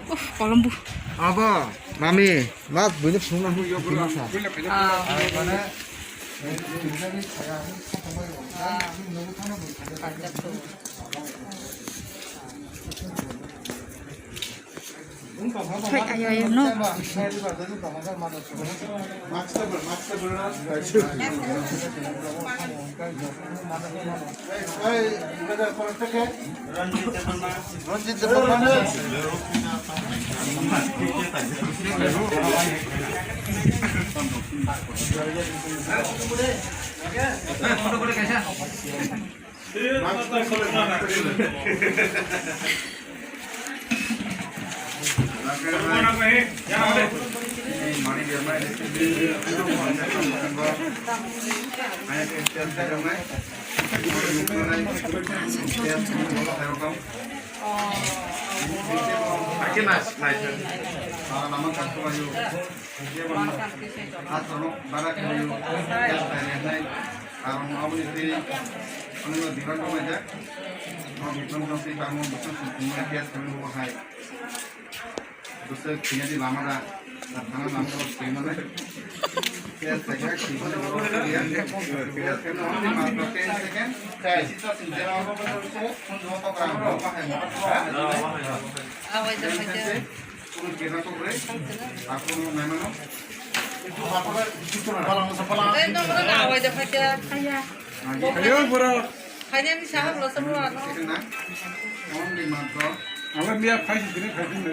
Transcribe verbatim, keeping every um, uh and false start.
Uff, kolombo. Abo, mami, mas buino phunukna hwnwi phunuksa. Ah. Hai, ayo, ayo, no. Ranjit Debbarma. Karon aboni twi ano divan rok naijak. O divan rok twi tamo bwswk song tongmani gas kami bo hai. Bwswk thwina di lama da. Thana lama rok thwimani. Gas kami thwimani borok thwiya. Gas kami only matro ten second. Sisi to sinjera abo bo se phone joto gram bo bahai mo. Awai da, awai da. Ayo, bro. Ang miya phai sini phai sini.